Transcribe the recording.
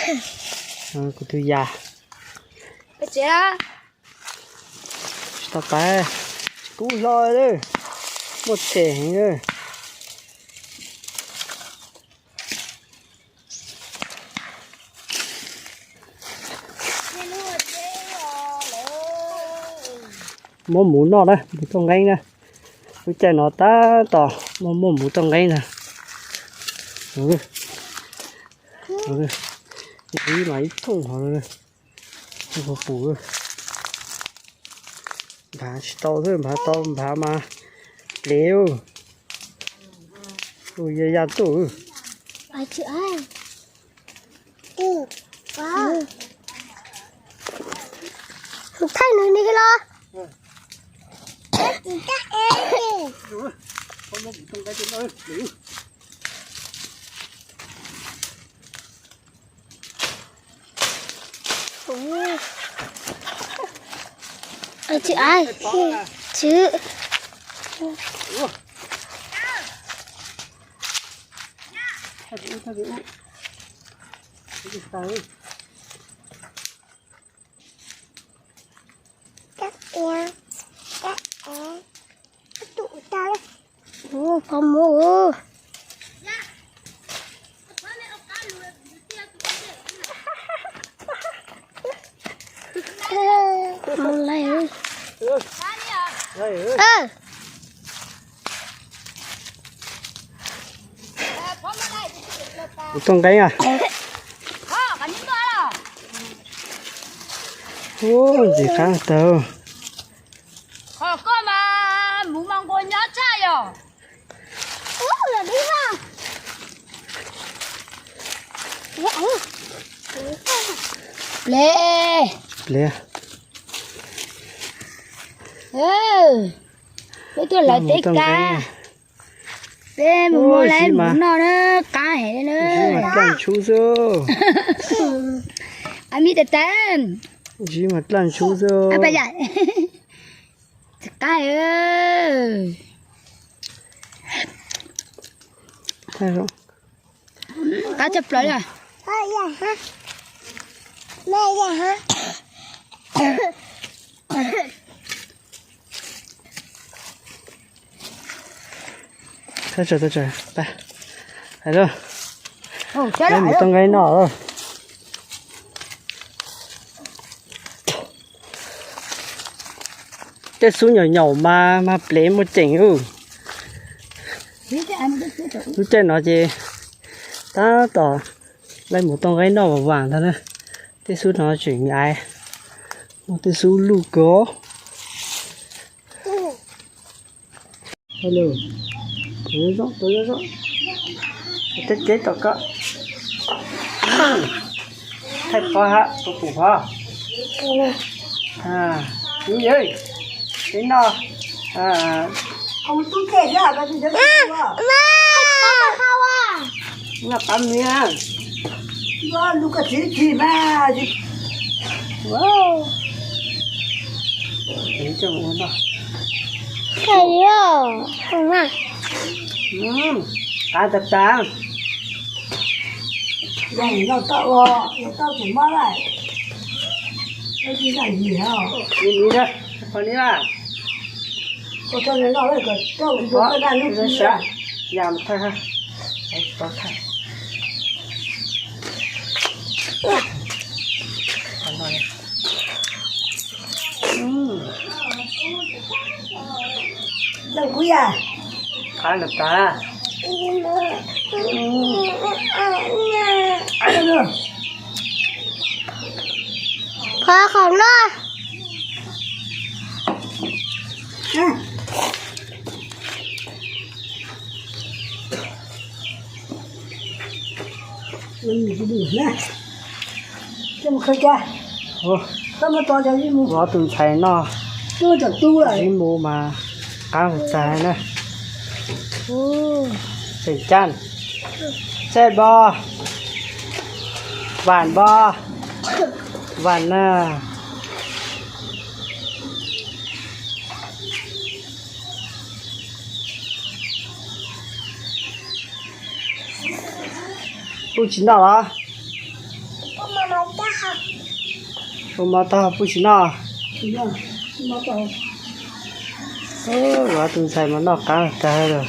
Kuv tus yas. Tsis tau pab, tsis kub hlo li, muaj them heev li. Muab muv noj na, muv toj nqeeb na. Lub caij no tab tom muaj muaj muv toj nqeeb na. Ib mas ib thooj hov. Nphav tsis tau xwb, nphav tau nphav mas plev. Ua ya ya tuj. Thaij nws ni los. Chữ ai, chữ. Ua, pom muv. Mus lawm. Kuv toj nqeeb a. Ub, ntxim qab tag. Qhov koj mas muv mas nquag nyob tshaj yom. Ple. Ple. Peb tuaj lawv teb kab. Peb mus muab lawv mus noj na, qab heev na. Dlaj ntshub xwb. A mi tas tas. Zib mas dlaj ntshub xwb. Qab. Qab tshaj plaws li. Tab sis, tab sis, peb mus tau nqaij noj. Tej xub nyaum nyaum mas, mas plev muaj ceem ub. Lub caij no ces tab tom lawv mus tau nqaij noj vas vas ntag na. Tej xub no tseem nyaiv, muaj tej xub luj kawg. Tej teb tom ko. Thaij pov hab, pov pum hov. Ub yawg, teb noj. Noj qab miab. Qab tas tas. Miv, miv, qhov ni na. Yam thaij, thaij. Qab tas tas. Qhov qhov no. Ua tus ntxhais noj zib mus mas qab tas na. Tseem caj, txaij npo, vam npo, vam na. Kuj tsis noj los? Ua mov taub hau pub tsis noj. Ua tus ntxhais mas noj qab tag lawm.